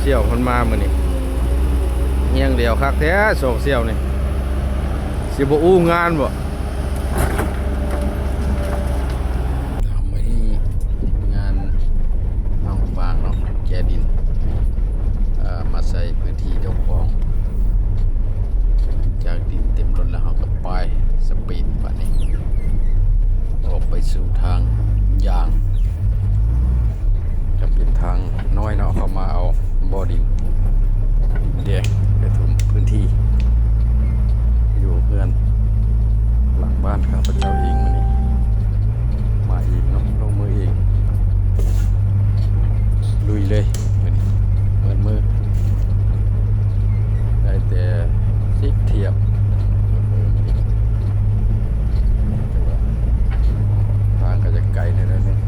ສ່ຽວເພິ່ນມາມື້ນີ້ ຮຽງດຽວຄັກແທ້ສອງສ່ຽວນີ້ ຊິບໍ່ອູ້ງານບໍ່? ມື້ນີ້ງານເຮົາຫວ່າງເນາະ ແກ່ດິນ ເອີ ມາໃສ່ພື້ນທີ່ເຈົ້າຂອງ ຈາກດິນເຕັມລົດແລ້ວ ເຮົາກໍໄປສະປີດບາດນີ້ ອອກໄປສູ່ທາງຢາງ ກໍເປັນທາງນ້ອຍເນາະ ເຂົ້າມາເອົາບໍ່ດິນ ດິນແດງໄປຖົມພື້ນທີ່ ຢູ່ເຮືອນຫຼັງບ້ານຂ້າພະເຈົ້າເອງ. ມື້ນີ້ມາເອງເນາະ ລົງມືເອງ ລຸຍເລີຍມື້ນີ້ ເໝິດມື້ ໄດ້ແຕ່ຊິກທຽບ ເໝິດມື້ມື້ນີ້ ແຕ່ວ່າທາງກໍຈະໄກແດ່ໜ້ອຍໜຶ່ງ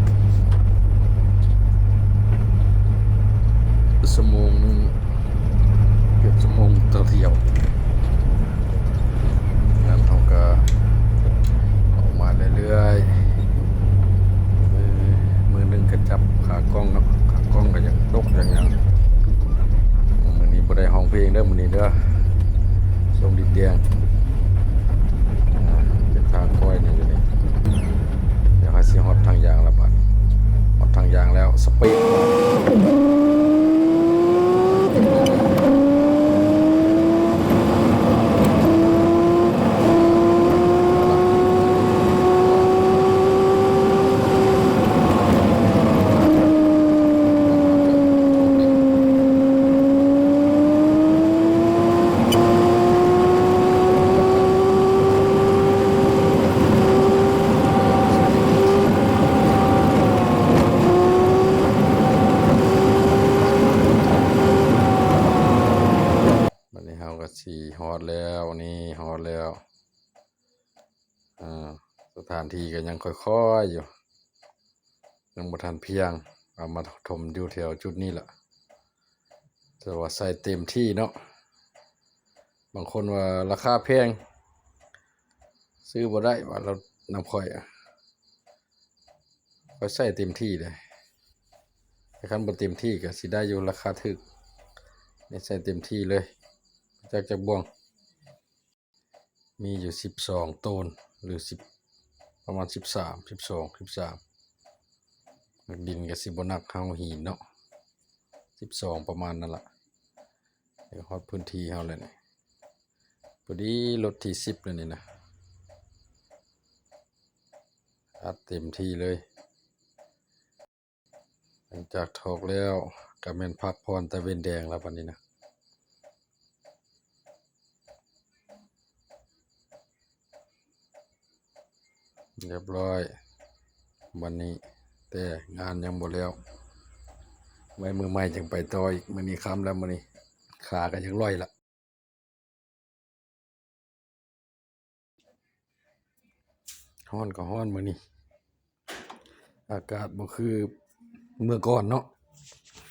ຊົ່ວໂມງໜຶ່ງ ເກືອບຊົ່ວໂມງຕໍ່ຖ້ຽວ. ງານເຮົາກໍອອກມາເລື້ອຍໆ ເອີ ມື້ໜຶ່ງກໍຈັບຂາກ້ອງເນາະ ຂາກ້ອງກໍຍັງຕົກຍັງຫຍັງ. ມື້ນີ້ບໍ່ໄດ້ຮ້ອງເພງເດີ ມື້ນີ້ເດີ ຊົງດິນແດງ ອ່າ ເປັນທາງຄ່ອຍນີ້ຢູ່ນີ້ ດຽວເຮົາຊິຮອດທາງຢາງແລ້ວບາດ ຮອດທາງຢາງແລ້ວ ສະປີດ ບາດນີ້ເຮົາກໍຊິຮອດແລ້ວ ນີ້ຮອດແລ້ວ. ອ່າ ສະຖານທີ່ກໍຍັງຄ່ອຍໆຢູ່ ຍັງບໍ່ທັນພຽງ ເອົາມາຖົມຢູ່ແຖວຈຸດນີ້ລະ ແຕ່ວ່າໃສ່ເຕັມທີ່ເນາະ. ບາງຄົນວ່າລາຄາແພງ ຊື້ບໍ່ໄດ້ວ່າ ແລ້ວນຳຂ້ອຍ ຂ້ອຍໃສ່ເຕັມທີ່ເດ້ ແຕ່ຄັນບໍ່ເຕັມທີ່ກໍຊິໄດ້ຢູ່ ລາຄາຖືກ ນີ້ໃສ່ເຕັມທີ່ເລີຍ ຈັກຈັກບ່ວງ ມີຢູ່ສິບສອງໂຕນ ຫຼື ສິບ ປະມານສິບສາມ ສິບສອງ ສິບສາມ ໜັກດິນກໍຊິບໍ່ໜັກເທົ່າຫີນເນາະ ສິບສອງ ປະມານນັ້ນລະ. ດຽວຮອດພື້ນທີ່ເຮົາແລ້ວນີ້ ພໍດີລົດທີສິບແລ້ວນີ້ນະ ອັດເຕັມທີ່ເລີຍ. ຫຼັງຈາກຖອກແລ້ວກໍແມ່ນພັກຜ່ອນຕາເວັນແດງແລ້ວບັດນີ້ນະ ຮຽບຮ້ອຍ. ບັດນີ້ແຕ່ງານຍັງບໍ່ແລ້ວ ໄວ້ມື້ໃໝ່ຈັ່ງໄປຕໍ່ອີກ. ມື້ນີ້ຄ່ຳແລ້ວ ມື້ນີ້ຂາກໍຢາກລອຍລະ. ຮ້ອນກໍຮ້ອນມື້ນີ້ ອາກາດບໍ່ຄືເມື່ອກ່ອນເນາະ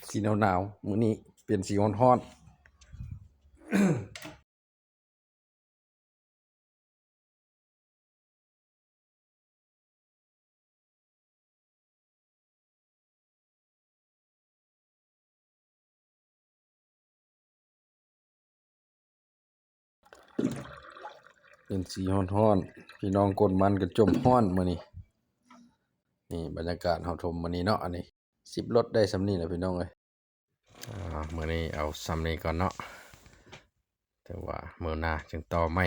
ສີໜາວໆ ມື້ນີ້ເປັນສີຮ້ອນໆ. ເປັນສີຮ້ອນໆ ພີ່ນ້ອງກົ້ນມັນກໍຈົມຮ້ອນມື້ນີ້. ນີ້ບັນຍາກາດເຮົາຖົມມື້ນີ້ເນາະ ອັນນີ້ ສິບລົດໄດ້ສ່ຳນີ້ແຫຼະພີ່ນ້ອງເອີຍ. ອ່າ ມື້ນີ້ເອົາສ່ຳນີ້ກ່ອນເນາະ ແຕ່ວ່າມື້ໜ້າຈຶ່ງຕໍ່ໃໝ່.